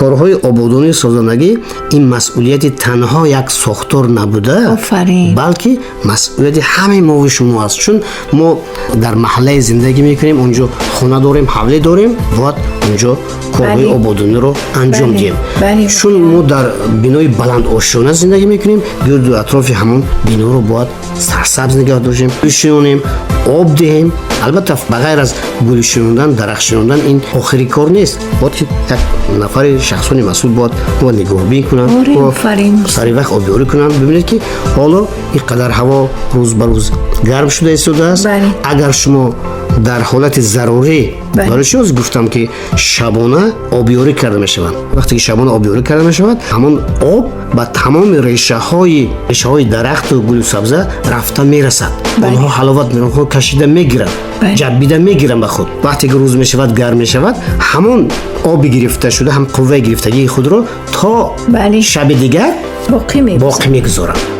Корҳои ободонии созандагӣ ин масъулияти танҳо як сохтор набуда, Офарин. балки масъулияти ҳамаи мову шумо аст, чун мо дар маҳаллае зиндагӣ мекунем, онҷо хона дорем, ҳавле дорем, бояд онҷо корҳои ободониро анҷом диҳем. Чун мо дар бинои баландошёна зиндагӣ мекунем, гирду атрофи ҳамон биноро бояд сарсабз нигоҳ дошем, бишинонем, об диҳем. Албатта, ба ғайр аз гул шинондан, дарахт шинондан, ин охири кор нест. Бояд ки як нафари шахсони масъул бояд мо нигоҳбин кунанд, сари вақт обёрӣ кунанд. Бибинед, ки ҳоло ин қадар ҳаво рӯз ба рӯз гарм шуда истодааст. Агар шумо дар ҳолати зарурӣ, барои чӣ ҳозир гуфтам, ки шабона обёрӣ карда мешаванд? Вақте ки шабона обёрӣ карда мешавад, ҳамон об ба тамоми решаҳои дарахту гулу сабза рафта мерасад. Онҳо ҳаловат, онҳо кашида мегиранд, ҷаббида мегиранд ба худ. Вақте ки рӯз мешавад, гарм мешавад, ҳамон оби гирифта шуда ҳам қувваи гирифтагии худро то шаби дигар боқӣ мегузоранд.